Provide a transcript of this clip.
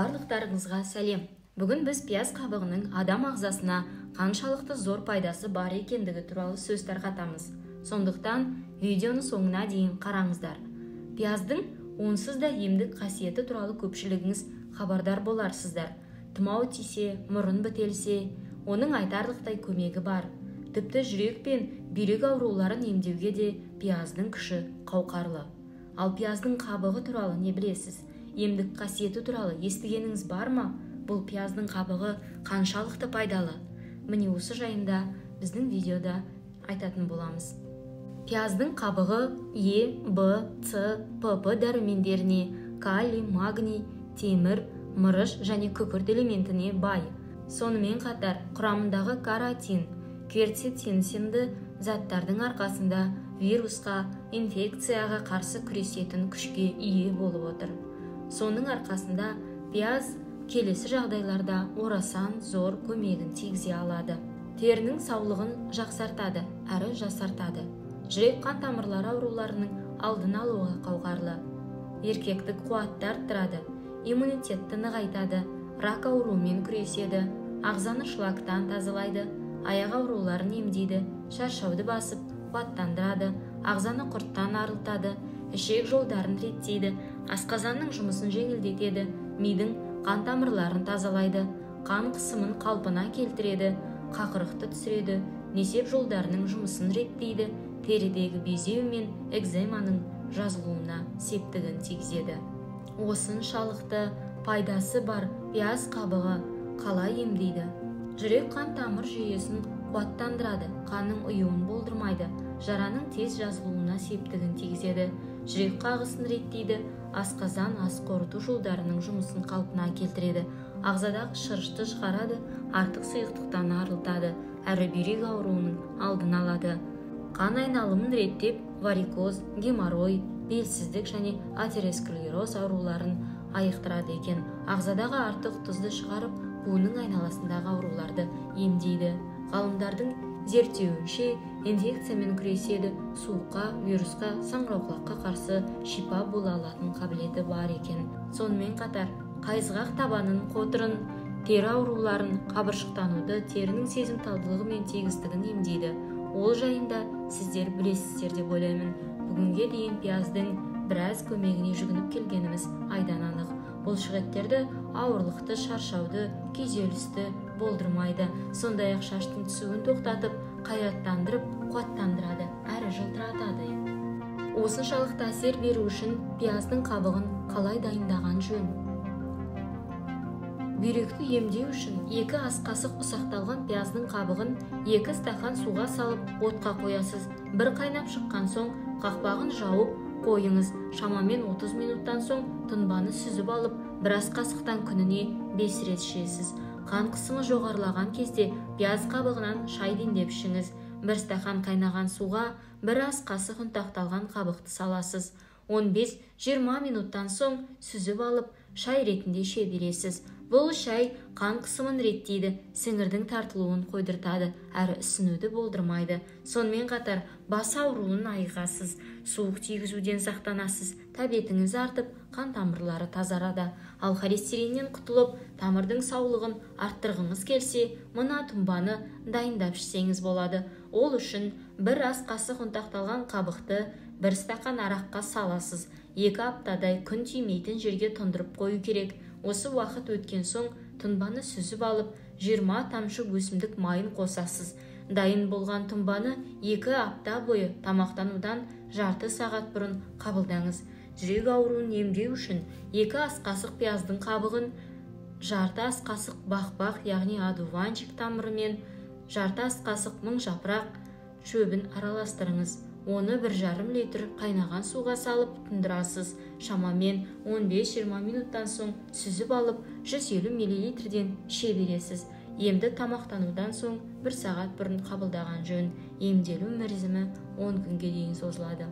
Барлықтарыңызға сәлем. Бүгін біз пияз қабығының адам ағзасына қаншалықты зор пайдасы бар екендігі туралы сөз тарқатамыз. Сондықтан видеоны соңына дейін қараңыздар. Пияздың онсыз да емдік қасиеті туралы көпшілігіңіз хабардар боларсыздар. Тұмау тисе, мұрын бітелсе, оның айтарлықтай көмегі бар. Тіпті жүрек пен бүйрек ауруларын емдеуге де пияздың күші қауқарлы. Ал пияздың қабығы туралы не білесіз? Емдік қасиеті туралы естігеніңіз бар ма? Бұл пияздың қабығы қаншалықты пайдалы? Міне осы жайында біздің видеода айтатын боламыз. Пияздың қабығы Е, Б, С, ПП дәрумендеріне, калий, магний, темір, мырыш және күкірт элементіне бай. Сонымен қатар құрамындағы каротин, кверцетин сынды заттардың арқасында вирусқа, инфекцияға қарсы күресетін күшке ие болып отыр. Соның арқасында пияз келесі жағдайларда орасан зор көмегін тигізе алады. Терінің саулығын жақсартады, әрі жасартады. Жүрек қан тамырлары ауруларының алдын алуға қауқарлы. Еркектік қуатты арттырады, иммунитетті нығайтады, рак ауруымен күреседі, ағзаны шлактан тазалайды, аяқ ауруларын емдейді, шаршауды басып, қуаттандырады, ағзаны құрттан арылтады, ішек жолдарын реттейді, асқазанның жұмысын жеңілдетеді, мидың қан тамырларын тазалайды, қан қысымын қалпына келтіреді, қақырықты түсіреді, несеп жолдарының жұмысын реттейді, терідегі безеу мен экземаның жазылуына септігін тигізеді. Осыншалықты пайдасы бар пияз қабығы қалай емдейді? Жүрек қан тамыр жүйесін қуаттандырады, қанның ұюын болдырмайды, жараның тез жазылуына септігін тигізеді, жүрек қағысын реттейді, асқазан, ас қорыту жолдарының жұмысын қалпына келтіреді, ағзадағы шырышты шығарады, артық сұйықтықтан арылтады, әрі бүйрек ауруының алдын алады. Қан айналымын реттеп, варикоз, геморрой, белсіздік және атеросклероз ауруларын айықтырады екен. Ағзадағы артық тұзды шығарып, буынның айналасындағы ауруларды емдейді. Ғалымдардың зерттеуінше, инфекциямен күреседі, суыққа, вирусқа, саңырауқұлаққа қарсы шипа бола алатын қабілеті бар екен. Сонымен қатар, қайызғақ табанын, қотырын, тері ауруларын, қабыршықтануды, терінің сезімталдылығы мен тегістігін емдейді. Ол жайында сіздер білесіздер деп ойлаймын. Бүгінге дейін пияздың біраз көмегіне жүгініп келгеніміз айдан анық. Бұлшықеттерді, ауырлықты, шаршауды, күйзелісті болдырмайды. Сондай-ақ шаштың түсуін тоқтатып, қайраттандырып, қуаттандырады, әрі жылтыратады. Осыншалықты әсер беру үшін пияздың қабығын қалай дайындаған жөн? Бүйректі емдеу үшін 2 ас қасық ұсақталған пияздың қабығын 2 стақан суға салып, отқа қоясыз. Бір қайнап шыққан соң қақпағын жауып қойыңыз. Шамамен 30 минуттан соң тұнбаны сүзіп алып, бір ас қасықтан күніне 5 рет ішесіз. Қан қысымы жоғарылаған кезде пияз қабығынан шай демдеп ішіңіз. 1 стақан қайнаған суға 1 ас қасық ұнтақталған қабықты саласыз. 15-20 минуттан соң сүзіп алып, шай ретінде іше бересіз. Бұл шай қан қысымын реттейді, сіңірдің тартылуын қойдыртады, әрі ісінуді болдырмайды. Сонымен қатар бас ауруын айығасыз, суық тигізуден сақтанасыз, тәбетіңіз артып, қан тамырлары тазарады. Ал холестериннен құтылып, тамырдың саулығын арттырғыңыз келсе, мына тұнбаны дайындап ішсеңіз болады. Ол үшін 1 ас қасық ұнтақталған қабықты 1 стақан араққа саласыз. 2 аптадай күн тимейтін жерге тұндырып қою керек. Осы уақыт өткен соң тұнбаны сүзіп алып, 20 тамшы өсімдік майын қосасыз. Дайын болған тұнбаны 2 апта бойы тамақтанудан жарты сағат бұрын қабылдаңыз. Жүрек ауруын емдеу үшін 2 ас қасық пияздың қабығын, жарты ас қасық бақбақ, яғни одуванчик тамырымен, жарты ас қасық мың жапырақ шөбін араластырыңыз. Оны 1,5 литр қайнаған суға салып тұндырасыз. Шамамен 15-20 минуттан соң сүзіп алып, 150 миллилитрден іше бересіз. Емді тамақтанудан соң 1 сағат бұрын қабылдаған жөн. Емделу мерзімі 10 күнге дейін созылады.